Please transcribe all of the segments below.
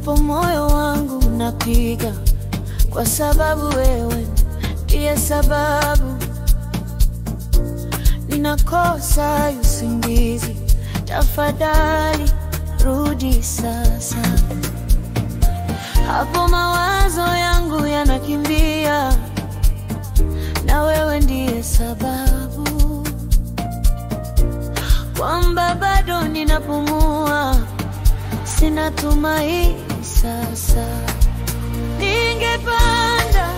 Hapo moyo wangu unapiga kwa sababu wewe ndiye sababu. Ninakosa usingizi, tafadhali rudi sasa. Hapo mawazo yangu yanakimbia, na wewe ndiye sababu kwamba bado ninapumua, sina tumaini sasa. Ningepanda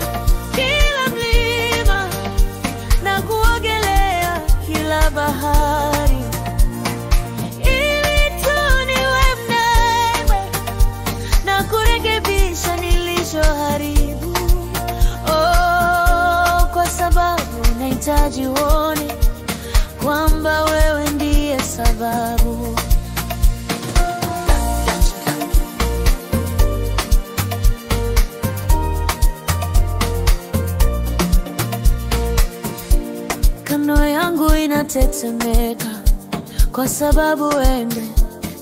kila mlima na kuogelea kila bahari, ili tu niwe nawe na kurekebisha nilichoharibu. Oh, kwa sababu nahitaji uone kwamba wewe ndiye sababu. Kando yangu inatetemeka kwa sababu wewe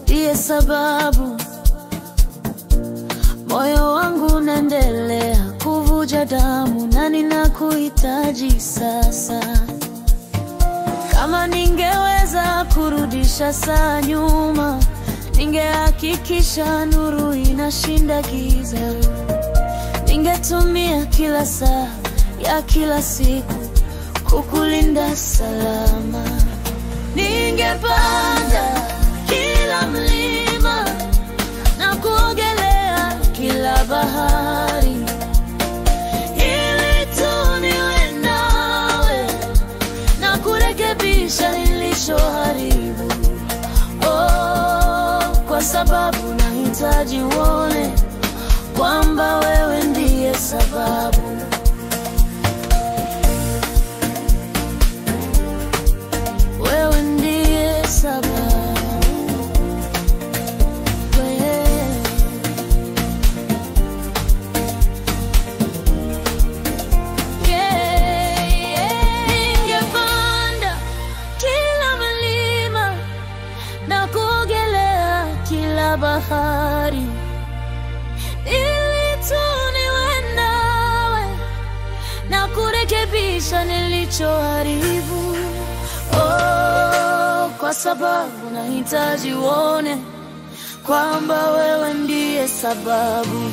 ndiye sababu. Moyo wangu unaendelea kuvuja damu na ninakuhitaji sasa. Kama ningeweza kurudisha saa nyuma, ningehakikisha nuru inashinda giza. Ningetumia kila saa ya kila siku kukulinda salama. Ningepanda kila mlima na kuogelea kila bahari, ili tu niwe nawe na kurekebisha nilichoharibu. Oh, kwa sababu nahitaji uone kwamba wewe ndiye sababu. Wewe ndiye sababu. Ningepanda kila mlima na kuogelea kila bahari, ili tu niwe nawe na kurekebisha nilichoharibu. Oh, kwa sababu nahitaji uone kwamba wewe ndiye sababu.